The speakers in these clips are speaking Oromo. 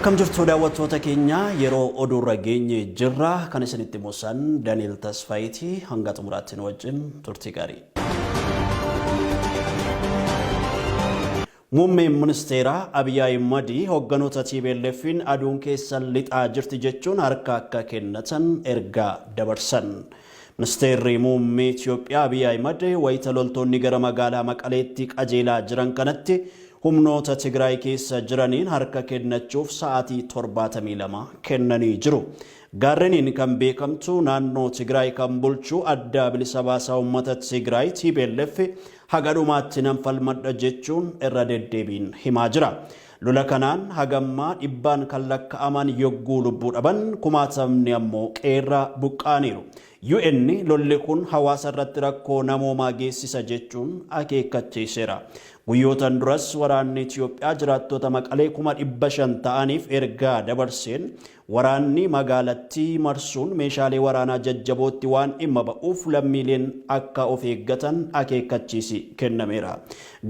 Akkam jirtu daawwattoota keenya yeroo oduurra geenye jirra kan isinitti mosan Daniel Tasfaayitii hanga xumuraatti nu wajjin turtii gaarii. Muummeen Ministeeraa Abiy Ahimad hogganoota TPLF'n aduun keessan lixaa jirti jechuun harka akka kennatan ergaa dabarsan. Ministeerri Muummee Itiyoophiyaa Abiy Ahimad wayita loltoonni gara magaalaa Maqaleetti qajeelaa jiran kanatti humnoota Tigraay keessa jiraniin harka kennachuuf sa'aatii 72 kennanii jiru. Gaarreniin kan beekamtu naannoo Tigraay kan bulchu Adda Bilisa Baasaa Uummata Tigraay, tplf, haga dhumaatti nan falmadha jechuun irra deddeebiin himaa jira. Lola kanaan hagammaa dhibbaan kan lakka'aman yogguu lubbuu dhaban kumaatamni ammoo qe'eerraa buqqa'aniiru. UN lolli kun hawaasa irratti rakkoo namoomaa geessisa jechuun akeekkachiiseera. Guyyootan duras waraanni Itiyoophiyaa jiraattota Maqalee 500,000 ta'aniif ergaa dabarseen Waraanni magaalattii marsuun meeshaalee waraanaa jajjabootti waan dhimma ba'uuf lammiileen akka of eeggatan akeekkachiisi kennameera.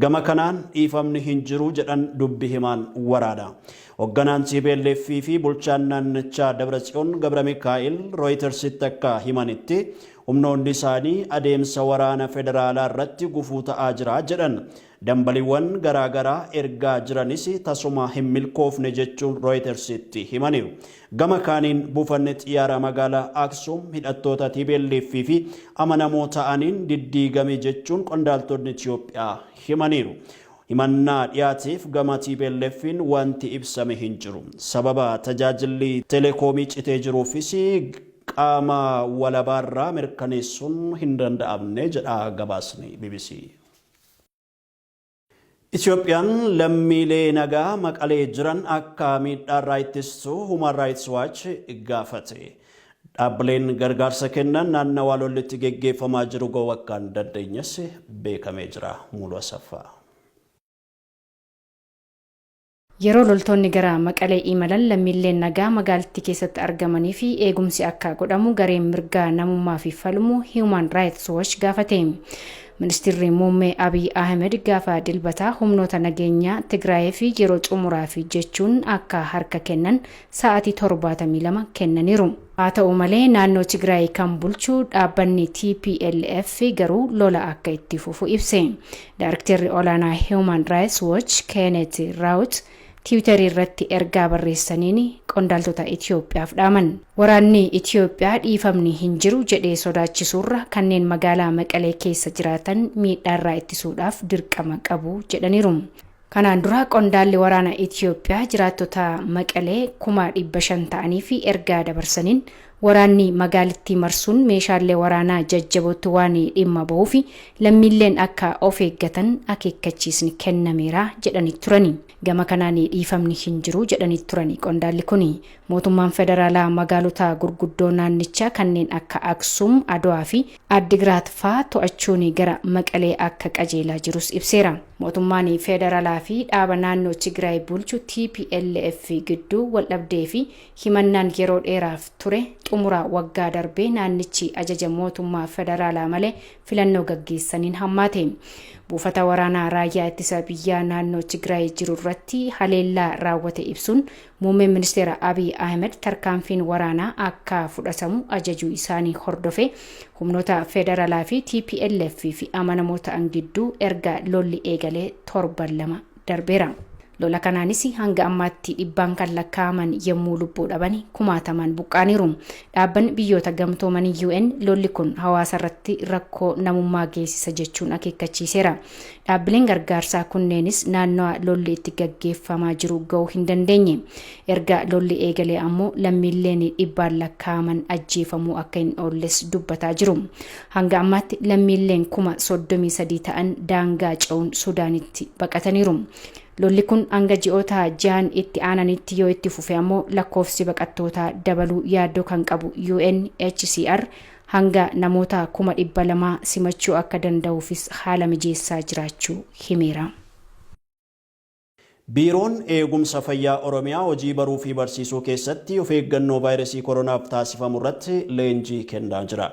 Gama kanaan dhiifamni hin jiru jedhan dubbi himaan waraanaa. Hogganaan tplf fi bulchaan naannichaa Dabratsiyoon Gabramikaa'el Rooyitarsitti akka himanitti humnoonni isaanii adeemsa waraana federaalaa irratti gufuu ta'aa jira jedhan. Dambaliiwwan garaa garaa ergaa jiranis tasuma hin milkoofne jechuun Rooyitarsitti himaniiru. Gama kaaniin buufanni xiyyaaraa magaalaa Aksuum hidhattoota tplf fi amanamoo ta'aniin diddiigame jechuun qondaaltonni Itiyoophiyaa himaniiru. Himannaa dhiyaateef gama TPLF'n wanti ibsame hin jiru. Sababa tajaajilli telekoomii citee jiruufis qaama walabaarraa mirkaneessuun hin danda'amne jedha gabaasni bbc. Itoophiyaan lammiilee nagaa Maqalee jiran akka miidhaarraa ittistu Human Rights Watch gaafate. Dhaabbileen gargaarsa kennan naannawaa lolli itti geggeeffamaa jiru ga'uu akka hin dandeenyes beekamee jira. Muuluu Asaffaa. Yeroo loltoonni gara Maqalee imalan lammiilleen nagaa magaalittii keessatti argamaniif eegumsi akka godhamu gareen mirga namummaaf falmu Human Rights Watch gaafate. Ministirri Muummee Abiy Ahimed gaafa Dilbataa humnoota nageenyaa Tigraayiif yeroo xumuraaf jechuun akka harka kennan sa'aatii 72 kennaniiru. Haa ta'u malee naannoo Tigraay kan bulchu dhaabbanni tplf garuu lola akka itti fufu ibse. Daarikteerri olaanaa Human Rights Watch Keenet Raawut Tiwiitarii irratti ergaa barreessaniin qondaaltota Itoophiyaaf dhaaman. Waraanni Itoophiyaa dhiifamni hin jiru jedhee sodaachisuurra kanneen magaalaa Maqalee keessa jiraatan miidhaarraa ittisuudhaaf dirqama qabu jedhaniiru. Kanaan dura qondaalli waraana Itoophiyaa jiraattota Maqalee 500,000 ta'aniif ergaa dabarsaniin waraanni magaalittii marsuun meeshaallee waraanaa jajjabootti waan dhimma bahuuf lammiilleen akka of eeggatan akeekkachiisni kennameera jedhanii turani. Gama kanaan dhiifamni hin jiru jedhanii turani qondaalli kuni. Mootummaan federaalaa magaalota gurguddoo naannichaa kanneen akka Aksuum, Adwaa fi Addigraat faa to'achuun gara Maqalee akka qajeelaa jirus ibseera. Mootummaan federaalaa fi dhaaba naannoo Tigraay bulchu tplf gidduu waldhabdee fi himannaan yeroo dheeraaf ture xumura waggaa darbee naannichi ajaja mootummaa federaalaa malee filannoo gaggeessaniin hammaate. Buufata waraanaa raayyaa ittisa biyyaa naannoo Tigraay jiru irratti haleellaa raawwate ibsuun Muummeen Ministeera Abiy Ahimed tarkaanfiin waraanaa akka fudhatamu ajajuu isaanii hordofee humnoota federaalaa fi tplf fi amanamoo ta'an gidduu erga lolli eegalee torban lama darbeera. Lola kanaanis hanga ammaatti dhibbaan kan lakkaa'aman yommuu lubbuu dhabani kumaatamaan buqqaaniiru. Dhaabbanni Biyyoota Gamtoomanii UN lolli kun hawaasarratti rakkoo namummaa geessisa jechuun akeekkachiiseera. Dhaabbileen gargaarsaa kunneenis naannawa lolli itti gaggeeffamaa jiru ga'uu hin dandeenye. Erga lolli eegalee ammoo lammiilleen dhibbaan lakkaa'aman ajjeefamuu akka hin oolles dubbataa jiru. Hanga ammaatti lammiilleen 33,000 ta'an daangaa ce'uun Sudaanitti baqataniiru. Lolli kun hanga ji'oota jahan itti aananitti yoo itti fufe ammoo lakkoofsi baqattootaa dabaluu yaaddoo kan qabu UNHCR hanga namoota 200,000 simachuu akka danda'uufis haala mijeessaa jiraachuu himeera. Biiroon Eegumsa Fayyaa Oromiyaa hojii baruu fi barsiisuu keessatti of eeggannoo vaayrasii koronaaf taasifamu irratti leenjii kennaa jira.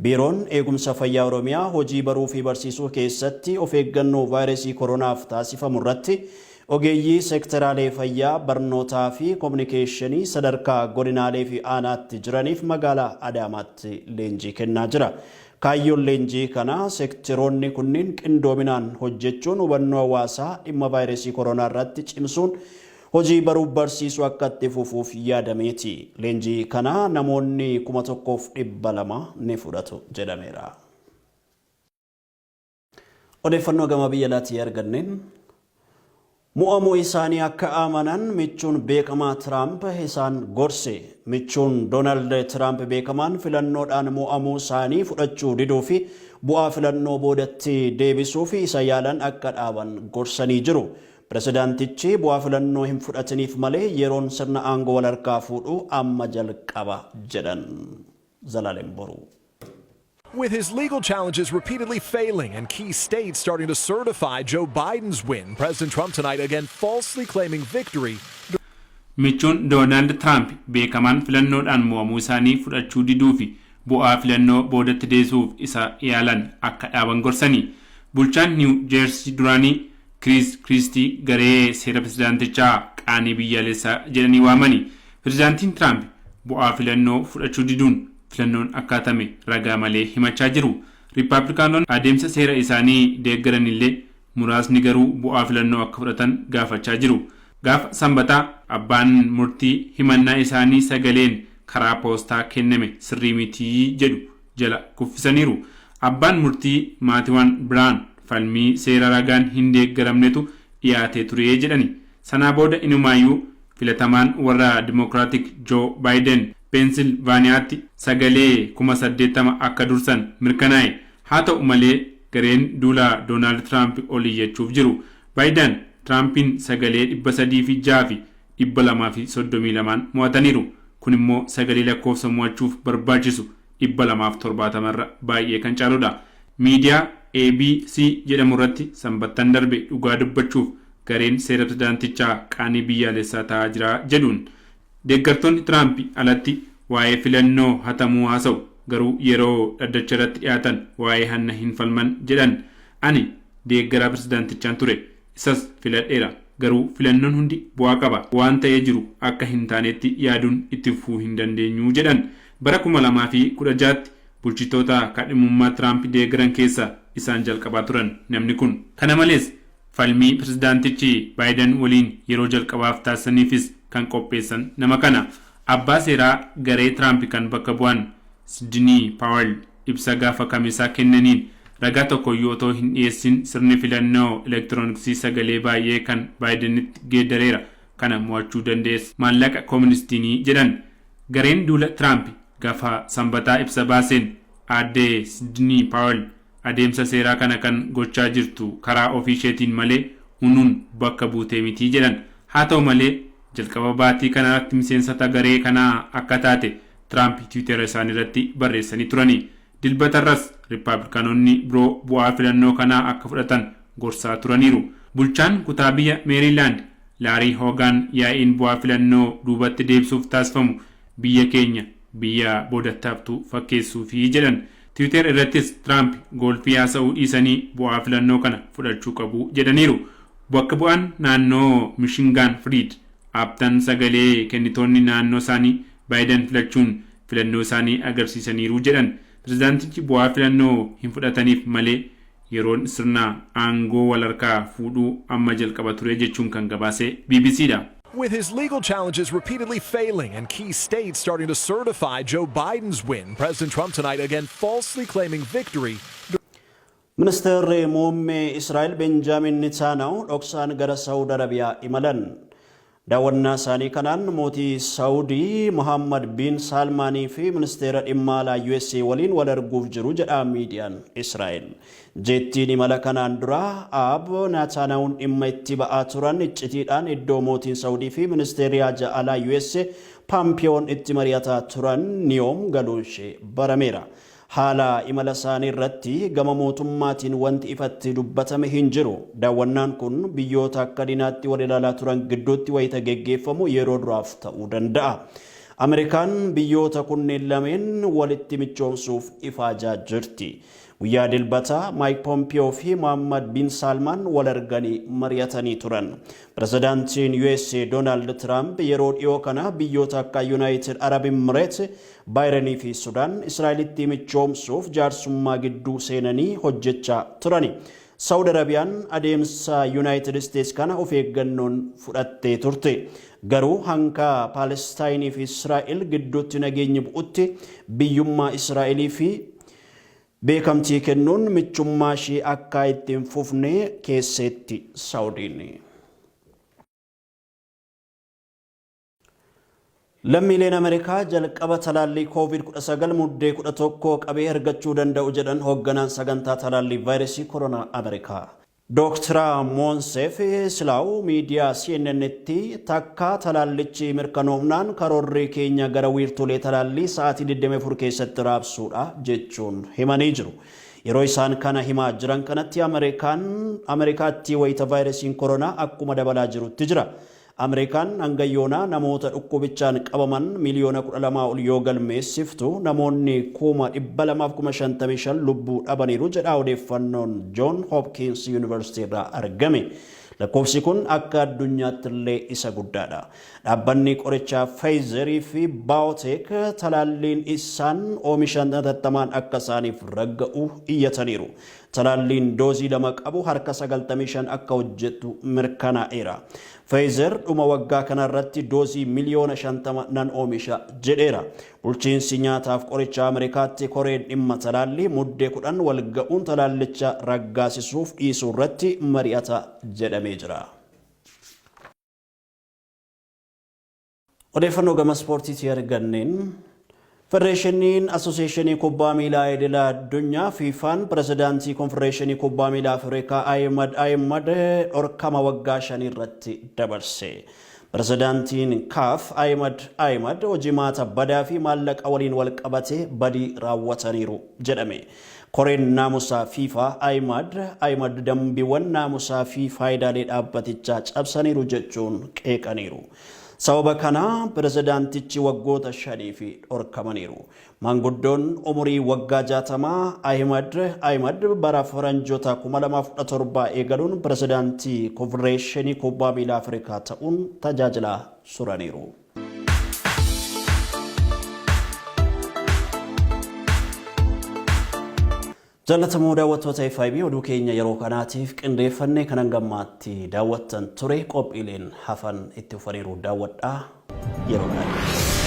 Biiroon Eegumsa Fayyaa Oromiyaa hojii baruu fi barsiisuu keessatti of eeggannoo vaayrasii koronaaf taasifamu irratti Ogeeyyii seekteraalee fayyaa, barnootaa fi kominikeeshinii sadarkaa godinaalee fi aanaatti jiraniif magaalaa Adaamaatti leenjii kennaa jira. Kaayyoon leenjii kanaa seekteroonni kunniin qindoominaan hojjechuun hubannoo hawaasaa dhimma vaayirasii koronaa irratti cimsuun hojii baruuf barsiisuu akka itti fufuuf yaadameeti. Leenjii kana namoonni 1200 ni fudhatu jedhameera. Odeeffannoo gama biyya alaatii arganneen, mo'amuu isaanii akka amanan michuun beekamaa Tiraamp isaan gorse. Michuun Doonaald Tiraamp beekamaan filannoodhaan mo'amuu isaanii fudhachuu diduu fi bu'aa filannoo boodatti deebisuu fi isa yaalan akka dhaaban gorsanii jiru. Pirezidaantichi bu'aa filannoo hin fudhatiniif malee yeroon sirna aangoo wal harkaa fuudhuu amma jalqaba jedhan. Zalaalem Boruu. With his legal challenges repeatedly failing and key states starting to certify Joe Biden's win, President Trump tonight again falsely claiming victory. Michuun Doonaald Tiraamp beekamaan filannoodhaan mo'amuu isaanii fudhachuu diduu fi bu'aa filannoo boodatti deebisuuf isa yaalan akka dhaaban gorsanii. Bulchaan Niw Jeersii duraanii Kiriis Kiristii garee seera pirezidaantichaa qaanii biyyaalessaa jedhanii waamani. Pirezidaantiin Tiraamp bu'aa filannoo fudhachuu diduun filannoon akka hatame ragaa malee himachaa jiru. Riippaabilikaanonni adeemsa seera isaanii deeggaran illee muraasni garuu bu'aa filannoo akka fudhatan gaafachaa jiru. Gaafa Sanbataa abbaan murtii himannaa isaanii sagaleen karaa poostaa kenname sirrii mitii jedhu jala kuffisaniiru. Abbaan murtii Maatiiwwan Biraan falmii seera ragaan hin deeggaramnetu dhiyaatee ture jedhani. Sanaa booda inumaayyuu filatamaan warra Dimookiraatik Joo Baayiden Peensilvaaniyaatti sagalee 80,000 akka dursan mirkanaa'e. Haa ta'u malee, gareen duula Doonaald Tiraamp ol iyyachuuf jiru. Baayiden Tiraampiin sagalee 306 fi 232n mo'ataniiru. Kun immoo sagalee lakkoofsa mo'achuuf barbaachisu 270 irra baay'ee kan caaludha. Miidiyaa ABC jedhamu irratti Sanbattan darbe, "Dhugaa dubbachuuf gareen seera pirezidaantichaa qaanii biyyaalessaa ta'aa jira" jedhuun. Deeggartoonni Tiraamp alatti waa'ee filannoo hatamuu haasa'u, garuu yeroo dhaddacha irratti dhiyaatan waa'ee hanna hin falman jedhan. "Ani deeggaraa pirezidaantichaan ture, isas filadheera, garuu filannoon hundi bu'aa qaba. Waan ta'ee jiru akka hin taanetti yaaduun itti fufuu hin dandeenyu" jedhan. Bara 2016tti bulchitoota kaadhimummaa Tiraamp deeggaran keessaa isaan jalqabaa turan namni kun. Kana malees, falmii pirezidaantichi Baayiden waliin yeroo jalqabaaf taasisaniifis kan qopheessan nama kana. Abbaa seeraa garee Tiraamp kan bakka bu'an Sidnii Paawel ibsa gaafa Kamisaa kennaniin, ragaa tokkoyyuu otoo hin dhiyeessin sirni filannoo elektirooniksii sagalee baay'ee kan Baayidenitti geeddareera, kana mo'achuu dandeessa maallaqa kooministiinii jedhan. Gareen duula Tiraamp gaafa Sanbataa ibsa baaseen, aadde Sidnii Paawel adeemsa seeraa kana kan gochaa jirtu karaa ofii isheetiin malee unuun bakka buutee mitii jedhan. Haa ta'u malee, jalqaba baatii kanaatti miseensota garee kanaa akka taate Tiraamp Tiwiitera isaanii irratti barreessanii turani. Dilbatarras Riippaabilikaanonni biroo bu'aa filannoo kanaa akka fudhatan gorsaa turaniiru. Bulchaan kutaa biyya Meeriilaand Laarii Hoogaan yaa'iin bu'aa filannoo duubatti deebisuuf taasifamu biyya keenya biyya boodattaaftu fakkeessuufi jedhan. Tiwiiter irrattis Tiraamp goolfii haasa'uu dhiisanii bu'aa filannoo kana fudhachuu qabu jedhaniiru. Bakka bu'aan naannoo Mishingaan Firiid Aaptan sagalee kennitoonni naannoo isaanii Baayiden filachuun filannoo isaanii agarsiisaniiru jedhan. Pirezidaantichi bu'aa filannoo hin fudhataniif malee yeroon sirna aangoo wal harkaa fuudhuu amma jalqaba ture jechuun kan gabaase BBCdha. With his legal challenges repeatedly failing and key states starting to certify Joe Biden's win, President Trump tonight again falsely claiming victory. Ministeerri muummee Israa'el Benjaamin Netanyahu dhoksaan gara Saawud Arabiyaa imalan. Daawwannaa isaanii kanaan mootii Saawudii Muhammad bin Salmaanii fi ministeera dhimma alaa USA waliin wal arguuf jiru jedha miidiyaan Israa'el. Jeettiin imala kanaan dura Aab Netanyahuun dhimma itti ba'aa turan iccitiidhaan iddoo mootiin Saawudii fi ministeerri haja alaa USA Paampiyoon itti mari'ataa turan Niyoom galuun ishee barameera. Haala imala isaanii irratti gama mootummaatiin wanti ifatti dubbatame hin jiru. Daawwannaan kun biyyoota akka diinaatti wal ilaalaa turan gidduutti wayita geggeeffamu yeroo duraaf ta'uu danda'a. Ameerikaan biyyoota kunneen lameen walitti michoomsuuf ifaajaa jirti. Guyyaa Dilbataa Maayik Pompiyoo fi Mohammad bin Salmaan wal arganii mari'atanii turan. Pirezidaantiin USA Doonaald Tiraamp yeroo dhiyoo kana biyyoota akka Yuunaayitid Arab Imireet, Baahireenii fi Sudaan Israa'elitti michoomsuuf jaarsummaa gidduu seenanii hojjechaa turani. Saawud Arabiyaan adeemsa Yuunaayitid Isteets kana of eeggannoon fudhattee turte. Garuu hanga Paalestaayinii fi Israa'el gidduutti nageenyi bu'utti biyyummaa Israa'elii fi beekamtii kennuun michummaa ishee akka itti hin fufne keesseetti Saawudiin. Lammiileen Ameerikaa jalqaba talaallii COVID-19 Muddee 11 qabee argachuu danda'u jedhan hoogganaan sagantaa talaallii vaayirasii koronaa Ameerikaa. Dooktara Moonseef Silaaw miidiyaa CNN'tti takka talaallichi mirkanoofnaan karoorri keenya gara wiirtulee talaallii sa'aatii 24 keessatti raabsuudha jechuun himanii jiru. Yeroo isaan kana himaa jiran kanatti Ameerikaan Ameerikaatti wayita vaayirasiin koronaa akkuma dabalaa jirutti jira. Ameerikaan hanga yoonaa namoota dhukkubichaan qabaman miliyoona 12 ol yoo galmeessiftu, namoonni 255,000 lubbuu dhabaniiru jedha odeeffannoon Joon Hopkins Yuunivarsiitii irraa argame. Lakkoofsi kun akka addunyaatti illee isa guddaadha. Dhaabbanni qorichaa Pfizer fi BioNTech talaalliin isaan oomishan hatattamaan akka isaaniif ragga'u iyyataniiru. Talaalliin doozii 2 qabu harka 95 akka hojjetu mirkanaa'eera. Pfizer dhuma waggaa kanarratti doozii miliyoona 50 nan oomisha jedheera. Bulchiinsi nyaataaf qorichaa Ameerikaatti koreen dhimma talaallii Muddee 10 wal ga'uun talaallicha raggaasisuuf dhiisuu irratti mari'ata jedhamee jira. Odeeffannoo gama ispoortiitii arganneen, Federeeshiniin Asooseeshinii Kubbaa Miilaa Idila Addunyaa FIFAn pirezidaantii Konfedereeshinii Kubbaa Miilaa Afrikaa Ahimad Ahimad dhorkama waggaa 5 irratti dabarse. Pirezidaantiin CAF Ahimad Ahimad hojimaata badaa fi maallaqa waliin walqabatee badii raawwataniiru jedhame. Koreen naamusaa FIFA Ahimad Ahimad dambiiwwan naamusaa fi faayidaalee dhaabbatichaa cabsaniiru jechuun qeeqaniiru. Sababa kana pirezidaantichi waggoota 5f dhorkamaniiru. Maanguddoon umurii waggaa 60 Ahimad Ahimad bara faranjoota 2017 eegaluun pirezidaantii Konfedereeshinii Kubbaa Miilaa Afrikaa ta'uun tajaajilaa turaniiru. Jaallatamoo daawwattoota FIB, oduu keenya yeroo kanaatiif qindeeffanne kan hanga ammaatti daawwattan ture. Qophiileen hafan itti fufaniiru, daawwadhaa. Yeroo gaarii.